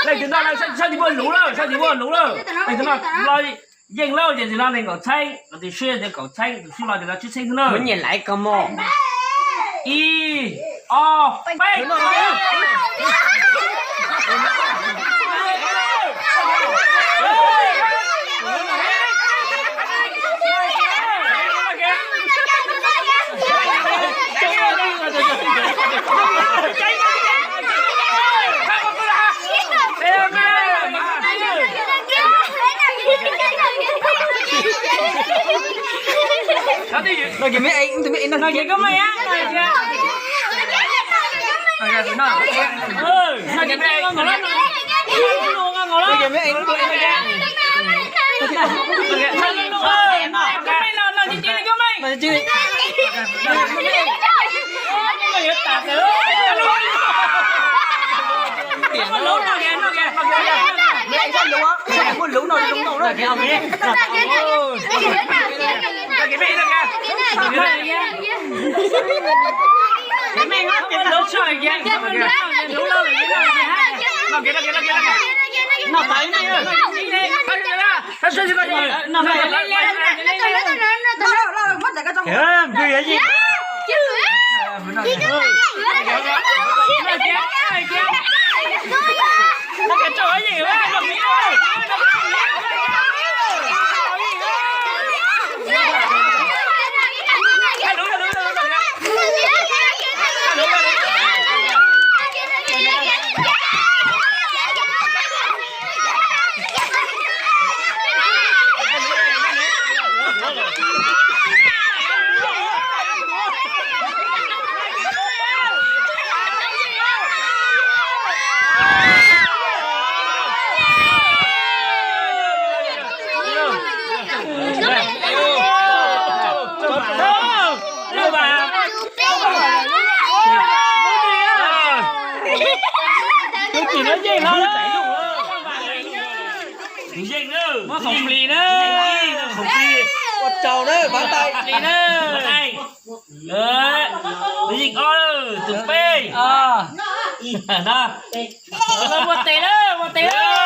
Leej twg noj no sab tim muaj lus lawm, sab tim muaj lus lawm. Leej twg noj los yeej lawm, ces tus no nees nkaum txheeb, tus swb tias kaum txheeb, tus swb los tias no tsib txheeb xwb na. Muab nyias laiv ko mog. Ib, ob, peb. No ces me ev, tus me ev no ces koj meej. No ces me ev, tus ev no ces. Muab khoom plis na. Ua tsaug na, pab tais plis na. Yeej ob, tus peb. Muab tes na, muab tes na.